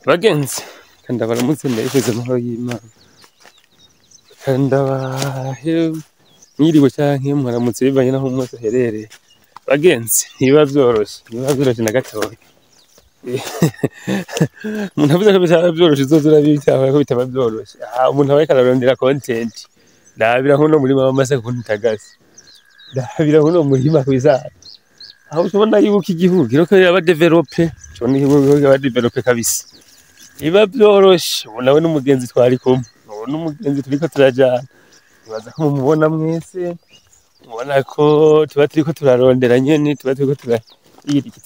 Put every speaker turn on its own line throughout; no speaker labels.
Bagenzi ndabaramutse ndabifuriza amahoro y'Imana, ndabahe mwiriwe canke mwaramutse bivanye naho umwe wese aherereye. Bagenzi ntibiba vyoroshe, ntibiba vyoroshe na gatoya. Umuntu avuze ko bitaba vyoroshe uzoze urabitahura ko bitaba vyoroshe. Aha umuntu aba ariko ararondera content. Ndabira nkuno murima w'amasaka ukuntu utagase, ndabira nkuno murima kw'isaka. Aho ubona yuko igihugu kiriko kiraba développé, ubona igihugu kiriko kiraba développé kabisa. Biba vyoroshe, ubu nawe n'umugenzi twari kumwe, ubu n'umugenzi turiko turajana. Nibaza ko mumubona mwese, mubona ko tuba turiko turarondera nyene, tuba turiko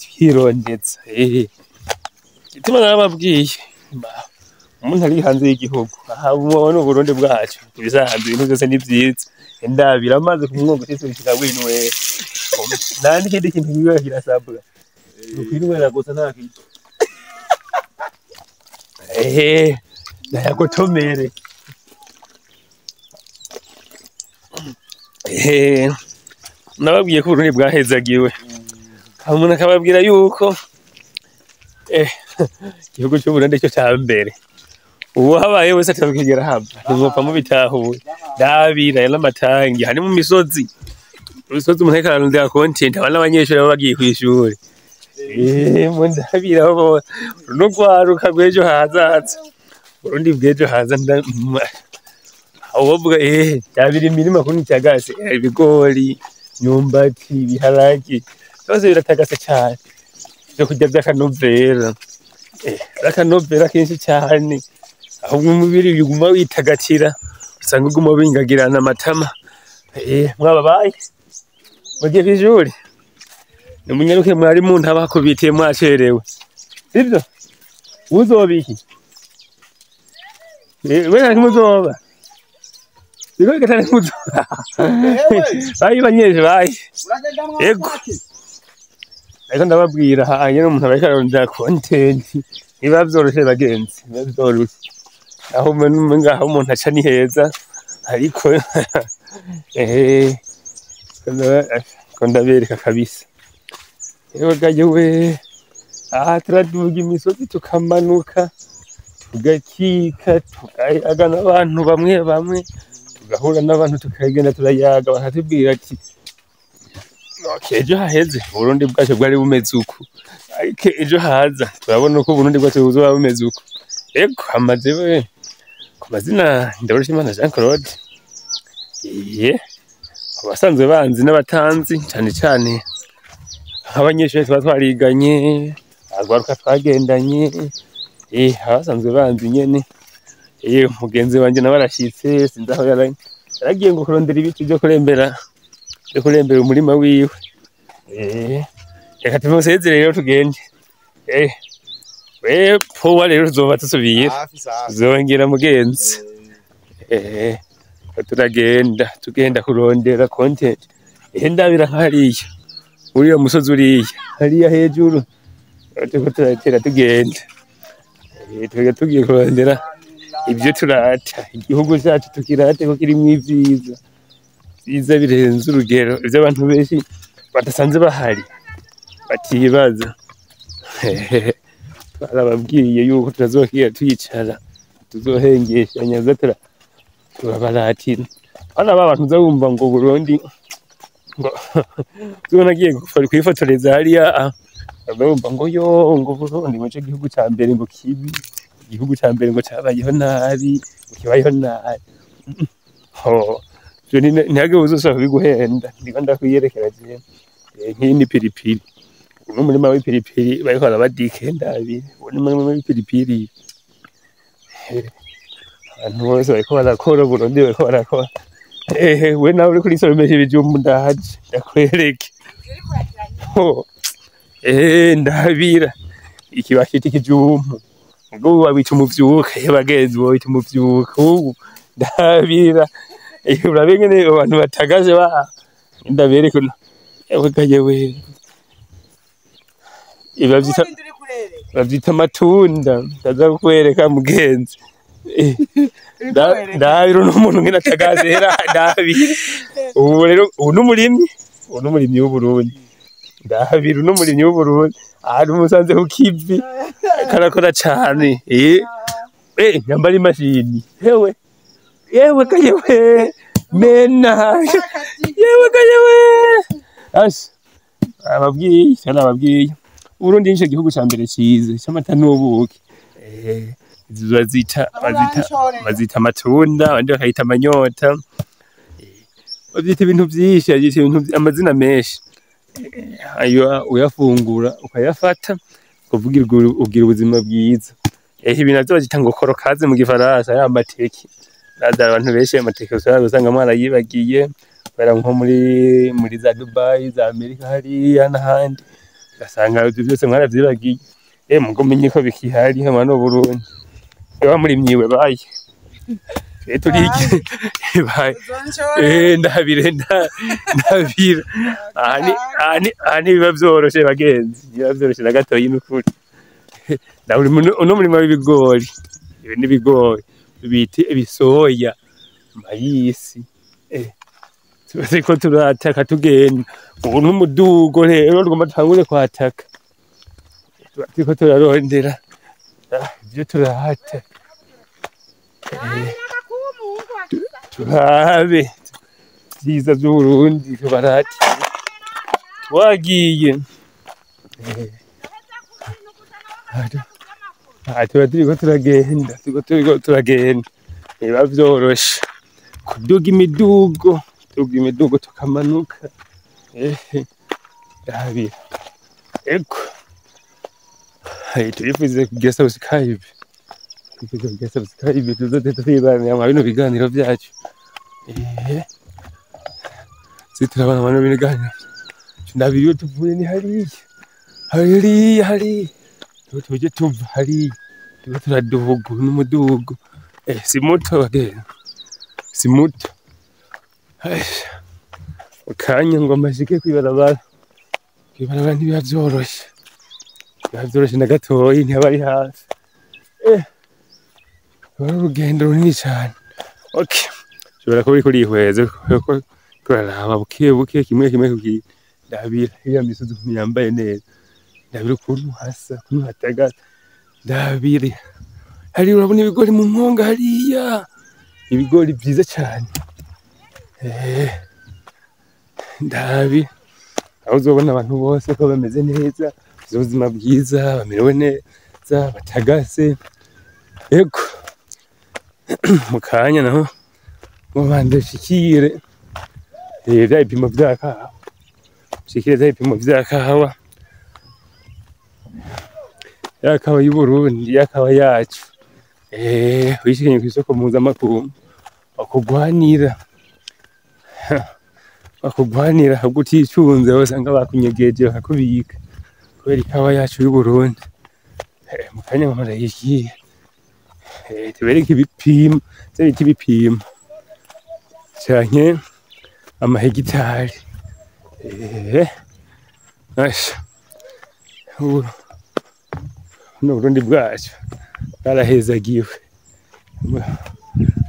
twirondeza. Igituma narababwiye, umuntu ari hanze y'igihugu, aha mubona Uburundi bwacu, ibisanzwe ibintu vyose ni vyiza. Ndabira amazi ku mwongo ushika winywera. Nta n'ikindi kintu kiba kirasabwa, ni ukwinywera gusa nta kindi. Nayagotomere. Nababwiye ko Uburundi bwahezagiwe. Umuntu akababwira yuko igihugu c'Uburundi ico ca mbere. Uwahabaye wese atazokigera ahava, ntimwopfa mubitahuye. Ndabira n'amatangi, hari mu misozi. Imisozi umuntu ariko ararondera content, aba n'abanyeshure baba bagiye kw'ishure. Mundabira aho n'urwaruka rw'ejo hazaza. Burundi bw'ejo haza wovuga ndabira imirima ukuntu itagase, ibigori, imyumbati, ibiharage, vyose biratagase cane. Ivyo kurya vy'akanovera, vy'akanovera kenshi cane. Ahubwo umubiri uguma witagatira, usanga uguma wingagirana amatama. Mwababaye mugiye kw'ishure, nimunyaruke mwarimu ntabakubitiye mwacerewe, sivyo? Uzoba iki? We ntimuzoba Biko gatari muzoba. Bayi banyeshe bayi. Yego. Ariko ndababwira hanyene umuntu ariko ararondera content. Ntibiba vyoroshe bagenzi, ntibiba vyoroshe. Aho ngaho umuntu aca ni heza, ariko ko ndabereka kabisa. Yewe ga yewe, aha turaduga imisozi tukamanuka, tugakika, tukayaga n'abantu bamwe bamwe, tugahura n'abantu tukagenda turayaga, bakatubwira ati ejo haheze Uburundi bwacu bwari bumeze uku, ariko ejo haza turabona uko Uburundi bwacu buzoba bumeze uku. Ego amaze we ku mazina Ndabarushimana Jean Claude, abasanzwe banzi n'abatanzi cane cane nk'abanyeshure tuba twariganye, abagwaruka twagendanye, abasanzwe banzi nyene. Mugenzi wanje nawe arashitse, sinzi aho yaragiye ngo kurondera ibiti vyo kurembera, vyo kurembera umurima wiwe. Reka tumusezere rero tugende. We powa rero tuzoba dusubira, tuzongera mugenzi. Turagenda, tugenda kurondera content. Ndabira hariya, uriya musozi uriya, hariya hejuru. Turiko turatera tugenda. Tuba tugiye kurondera ivyo turata, igihugu cacu tukirate ko kirimwo ivyiza. Vyiza birenze urugero, ivyo abantu benshi badasanzwe bahari, batibaza. Twarababwiye yuko tutazokwigira twicara, tuzohengeshanya za turabaratira. Hano aba bantu uza wumva ngo Burundi, ngo uzobona agiye kwifotoreza hariya, bumva ngo yo ngo Burundi ngo nico gihugu ca mbere ngo kibi, igihugu ca mbere ngo cabayeho nabi, ngo kibayeho nabi. Ivyo ntihagire uwuzosubira kubiguhenda, ndiko ndakwiyerekera jewe. Nk'iyi ni piripiri, uyu n'umurima w'ipiripiri bariko barabadika ndabira, uwo n'umurima w'ipiripiri. Abantu bose bariko barakora, Burundi bariko barakora. We nawe uriko urisoromesha ibijumbu ndaje ndakwereke. Ndabira iki bakita ikijumbu, ubwo babita umuvyuka. Bagenzi bawita umuvyuka, ubu ndabira. Urabe ingene abantu batagaje ba ndabereke. Ewe ga yewe, bavyita amatunda, ndaza kukwereka mugenzi. Ndabira uno muntu ngene atagaze, ndabira. Ubu rero ubu n'umurimyi, ubu n'umurimyi w'Uburundi. Ndahabira uno murimyi w'Uburundi ahantu musanze ku kivi karakora cane. Nyambara imashini hewe yewe kayewe mena yewe kayewe asha ababwiye cyane ababwiye Uburundi nico gihugu ca mbere ciza c'amata n'ubuki. Bazita bazita amatunda, abandi bakayita amanyota, bavyita ibintu vyinshi, bavyita ibintu amazina menshi. Ayo uyafungura ukayafata kuvuga ugira ubuzima bwiza. Ibi navyo bazita ngo korokaze mu gifaransa, ya mateke. Ndaza abantu benshi amateke usanga mwarayibagiye, kubera nko muri za Dubai, za Amerika hariya n'ahandi, ugasanga ivyo vyose mwaravyibagiye. Mugo menye ko bikihari hano mu Burundi. Ewa murimyiwe baye. Turiki baye. Ndabire ndabira. Aha ni biba vyoroshe bagenzi. Biba vyoroshe na gatoyi n'ukuri. Ndaburi uno murima w'ibigori. Ibi ni ibigori bita ibisoya, mayisi. Turiko turataka tugenda. Ubu n'umudugo rero tugomba dutangure kwataka. Turiko turarondera ivyo turahata. Turabe vyiza vy'Uburundi tubarate. Twagiye. Tuba turiko turagenda, turiko turagenda. Biba vyoroshe kuduga imidugo, tuduga imidugo tukamanuka. Ndabira. Ego. Turifuza kugira subscribe. Turifuza kugira subscribe tuzoze twibanira mu bino biganiro vyacu. Turabana mu bino biganiro. Ndabira iyo tuvuye ni hariya. Hariya hariya. Tuje tuva hariya. Turiko turaduga n'umudugo. Si muto bagenzi. Si muto. Akanya ngo mashike kw'ibarabara. Kw'ibarabara ntibiba vyoroshe. Biba vyoroshe na gatoyi ntihaba ari hafi. Ruba ari urugendo runini cane. Okay. Ushobora kuba uriko urihweza uriko uraraba buke buke kimwe kimwe kugira ndabira iriya misozi ukuntu yambaye neza. Ndabira ukuntu hasa, ukuntu hatagata. Ndabire. Hariya urabona ibigori mu mwonga hariya. Ibigori vyiza cane. Ndabi. Aho uzobona abantu bose ko bameze neza, bafise ubuzima bwiza, bamerewe neza, batagase. Ego. Mu kanya naho mubanze nshikire vya bipimo vya kawa. Nshikire vya bipimo vya kawa. Ya kawa y'Uburundi, ya kawa yacu. Uyishikanye kw'isoko mpuzamakungu bakugwanira. Bakugwanira ahubwo uticunze wosanga bakunyegeje bakakubika kubera ikawa yacu y'Uburundi. Mu kanya ngo ndayishikire. Tubereke ibipimo, ivyo bita ibipimo canke amahegitari. Asha. Ubu Burundi bwacu bwarahezagiwe.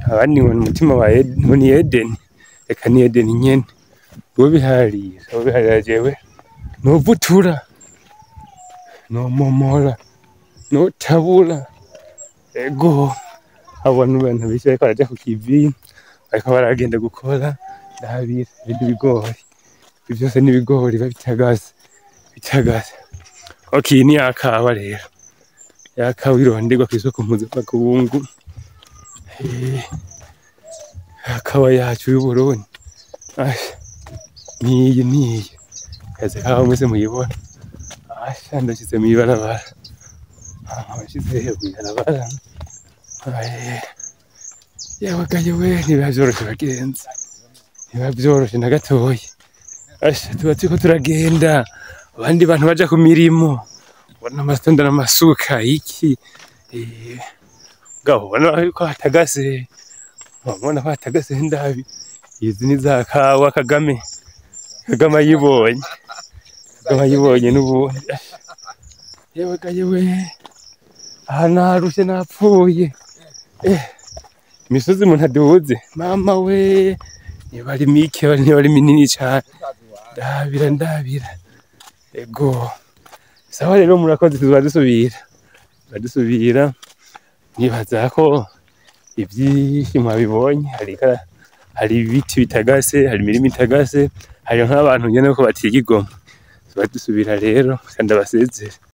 Abandi ngo ni umutima wa ngo ni Edeni. Eka ni Edeni nyene. Wobiharira jewe novutura, nomomora, notabura. Ego. Abo bantu benshi bariko baraja ku kivi, bariko baragenda gukora. Ndabira ibindi bigori. Ivyo vyose ni ibigori biba bitagase. Bitagase. Okay, ni ya kawa rero. Ya kawa ironderwa kw'isoko mpuzamakungu. Ya kawa yacu y'Uburundi. Niyi niyi. Kaze kawa mwese muyibona. Asha ndashize mw'ibarabara. Ndashize mw'ibarabara. Yewe ga yewe ntibiba vyoroshe bagenzi. Ntibiba vyoroshe na gatoyi. Asha tuba turiko turagenda. Abandi bantu baja ku mirimo. Ubona amatunda n'amasuka iki. Mugabo ubona ko hatagase. Ubona ko hatagase ndabi. Izi ni za kawa Kagame. Kagame ayibonye. Kagame ayibonye n'ubundi. Yewe ga yewe. Aha narushe napfuye. Imisozi umuntu aduze. Mama we. Niba ari mike, niba ari minini cane. Ndabira ndabira. Ego sawa rero, murakoze, tuzoba dusubira, tuzoba dusubira. Nibaza ko ivyinshi mwabibonye. Hari ibiti bitagase, hari imirima itagase, hari nk'abantu nyene ko batiga igomwe. Tuzoba dusubira rero, ndabasezere.